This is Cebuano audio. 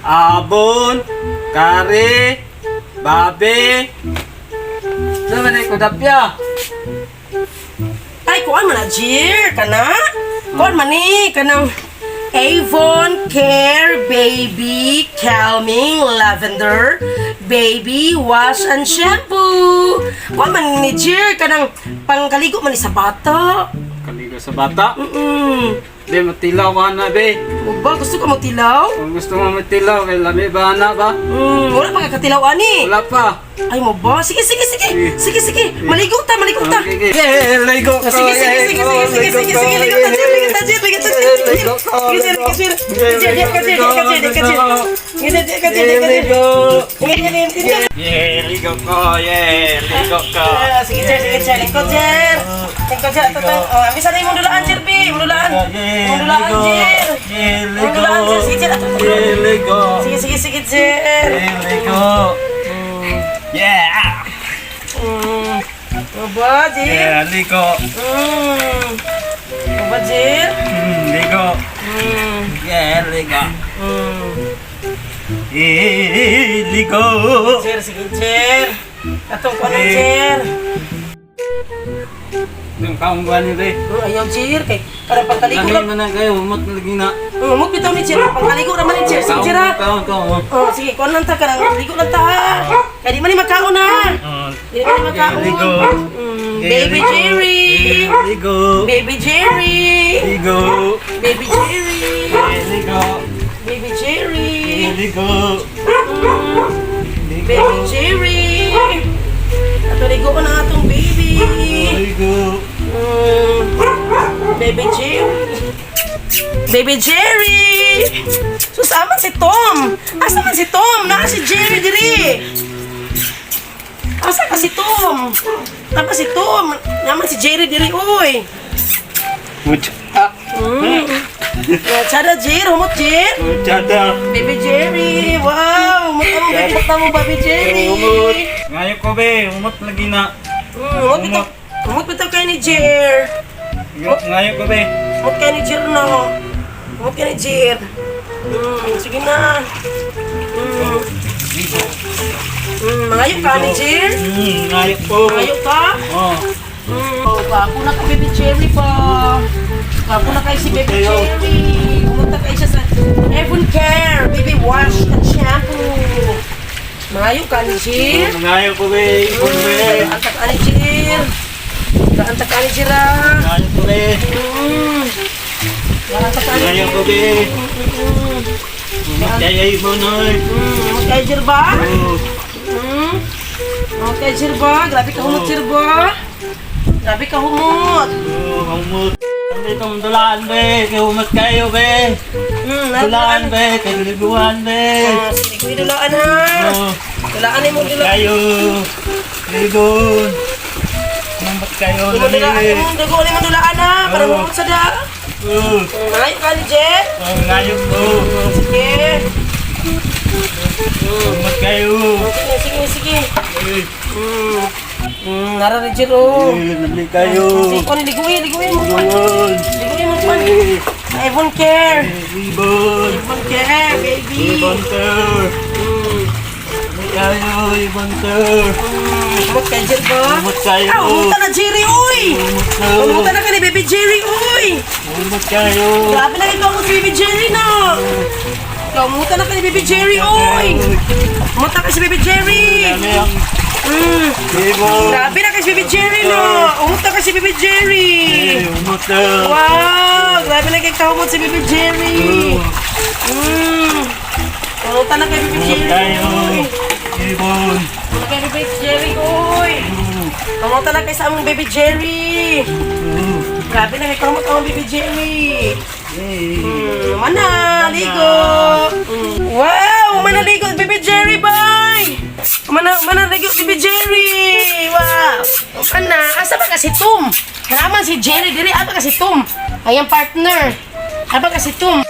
Abon, kare, babe. Sa man ay kudapya? Ay, kuan man na, Jir, kana? Kuan man ni, kanang Avon Care Baby Calming Lavender Baby Wash and Shampoo. Kuan man ni, Jir, kanang pangkaligo man ni sa bata. Kaligo sa bata. Mm. Di matilaw ka na, be. O ba, gusto ka magtilaw? Kung gusto mo matilaw, kay lami ba na ba? Wala pa ka katilaw ani. Wala pa. Ay mo ba? Sige, sige, sige. Sige, sige. Maligo ta, maligo ta. Okay, yeah, ligo ko. Sige, sige, sige, sige, sige, sige, sige, ligo ta, Jir, ligo ta, Jir, ligo ta, Jir, Ligo ko, Jir, ligo. Jir, Jir, Jir, Jir, Jir, Jir, Jir, Jir, Jir, Jir, Jir, Jir, Jir, Ligo. Jir, Jir, Jir. Yeah, ligo ko. Yeah, ligo ko. Ah, sige, Jer, sige, Jer. Lingkod, Jer. Lingkod, Jer. Ito, ito. Oh, bisa na imong dulaan, Jer, bi. Imong dulaan. Imong dulaan, Jer. Yeah, Imong ligo. dulaan, Jer. Sige, Jer. Ito, ito. Yeah, ligo. Sige, sige, sige, Jer. Yeah, ligo. Yeah. Ano ba, Jer? Yeah, ligo. Ano ba, Jer? Ligo. Yeah, ligo. Eh, ligo. Jer, sige, Jer. Atong kuno, Eh. Jer. Yung kaungguan ni be. Ayaw, Jer. Kay, para pangkaligo Lami lang. man na kayo, umot na lagi na. Umot bitaw ni Jer. Pangkaligo raman ni Jer. Sige, Jer, ha. Kaon, kaon, kaon. Oh, sige, kuan lang ta kanang ligo lang ta, ha. Kay di man ni magkaon ha. Oh, Di man ni magkaon. Ligo. Baby Jerry. Ligo. Baby Jerry. Ligo. Baby Jerry. Ligo. Baby Jerry. Ligo. Baby Jerry. Ato ligo ko na atong baby. Ligo. Baby Jerry. Baby Jerry. Sus, aman si Tom. Asa man si Tom? Naa si Jerry diri. Asa ka si Tom? Napa si Tom? Naman si Jerry diri, uy. Mucha. Ah. Chada, Jer. Humot, Jer. Mucha. Baby Jerry. Wow. Humot mo, baby. Humot mo, baby Jerry. Umot. Ngayon ko be, umot lagi na. Humot bitaw. Humot bitaw kay ni Jer. Ngayon ko be. Humot kay ni Jer, no. Humot kay ni Jer. Sige na. Mangayo ka ni Jer. Ngayon ko. Mangayo ka. Oh. Oh, gwapo na ka, Baby Jerry pa. Gwapo na kayo si Baby Kayo. Jerry. Pumunta kayo siya sa Avon Care Baby Wash and Shampoo. Mangayo ka ni Jer. Ngayon ko be, ibon be. Anta ka ni Jer. Anta ka ni Jer, ah. Ngayon ko be. Anta ka ni Ngayon ko be. Umot kayo ibon oy. Humot kayo, Jer ba? Oh. Humot kayo, Jer ba? Grabe ka humot, Jer ba? Grabe ka humot. Oh, umot. Itong dulaan be, kay umot kayo be. Dulaan be, kay liguan be. Ah, sige, kuya, dulaan ha. Oh, Dulaan mo dulaan. kayo. Ligon. Umot kayo Mo dulaan dali. mo dugo ni mo dulaan ha para Oo. humot sa da. Oh, Malayo ka ni Jer. oh, ngayon ko. Sige. Umot kayo. Sige, sige, sige. Eh, Nara ni Jer oh. eh, dali kayo. Sige, kuan liguin, liguin mo kuan. Ligon. Liguin mo kuan. Eh, Avon Care. Ibon. Avon Care, baby. Ibon to. Dali kayo, ibon to. Humot kay Jer ba? Umot kayo. Ah, umuta na Jerry, uy! Umot to. Umuta na ka ni Baby Jerry, uy! Umot kayo. Grabe na ikaw mo si Baby Jerry na! Ikaw, umuta na ka ni Baby Jerry, uy! Umuta ka si Baby Jerry! Dami ang ibon. Grabe na kay si Baby Jerry, no! Umuta ka si Baby Jerry! Eh, umot to. Wow! Grabe na kay kahumot si Baby Jerry! Umuta na kay Baby Umot Jerry, kayo. uy! Ibon. Umuta kay Baby Jerry, uy! Umuta na kay sa among Baby Jerry! Grabe na kay kahumot ang Baby Jerry! Eh, Mana, ligo. Wow, mana ligo Baby Jerry, bye. Mana mana ligo Baby Jerry. Wow. Mana, asa ba ka si Tom? Kalaman si Jerry diri, asa ka si Tom? Ayang partner. Asa ka si Tom?